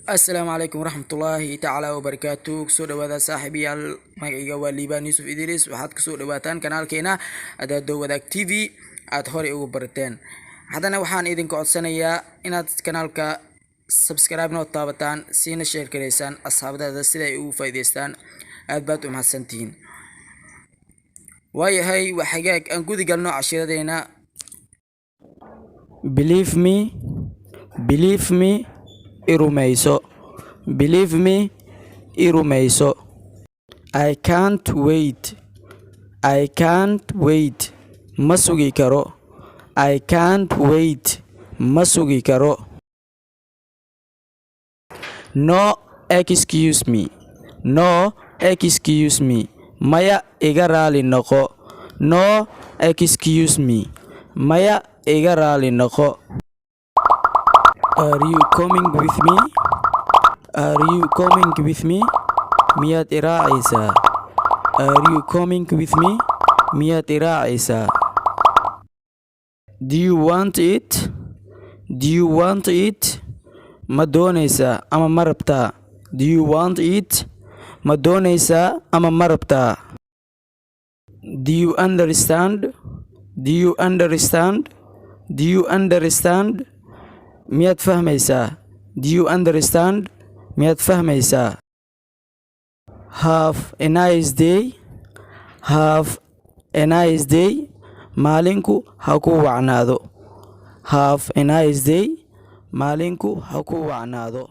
Asalaamu calaykum waraxmatullaahi tacaala wabarakaatu. Kusoo dhawaada, saaxiibayaal. Magacayga waa Liibaan Yuusuf Idriis. Waxaad kusoo dhawaataan kanaalkeena Adaado Wadaag TV aad horey ugu barateen. Haddana waxaan idinka codsanayaa inaad kanaalka subscribe noo taabataan, siina share garaysaan asxaabadaada sida ay ugu faa'iidaystaan. Aad baad u mahadsantihiin. Waayahay, waa xagaag, aan gudi galno cashiradeena. Believe me, believe me, i rumayso. Believe me, i rumayso. I can't wait, I can't wait, ma sugi karo. I can't wait, ma sugi karo. No, excuse me. No, excuse me, maya, iga raali noqo. No, excuse me, maya, iga raali noqo. Are you coming with me? Are you coming with me? Miyaad i raacaysaa? Are you coming with me? Miyaad i raacaysaa? Do you want it? Do you want it? Ma doonaysaa ama ma rabtaa? Do you want it? Ma doonaysaa ama ma rabtaa? Do you understand? Do you understand? Do you understand? Miyaad fahmaysaa? Do you understand? Miyaad fahmaysaa? Have a nice day. Have a nice day, maalinku ha ku wacnaado. Have a nice day, maalinku ha ku wacnaado.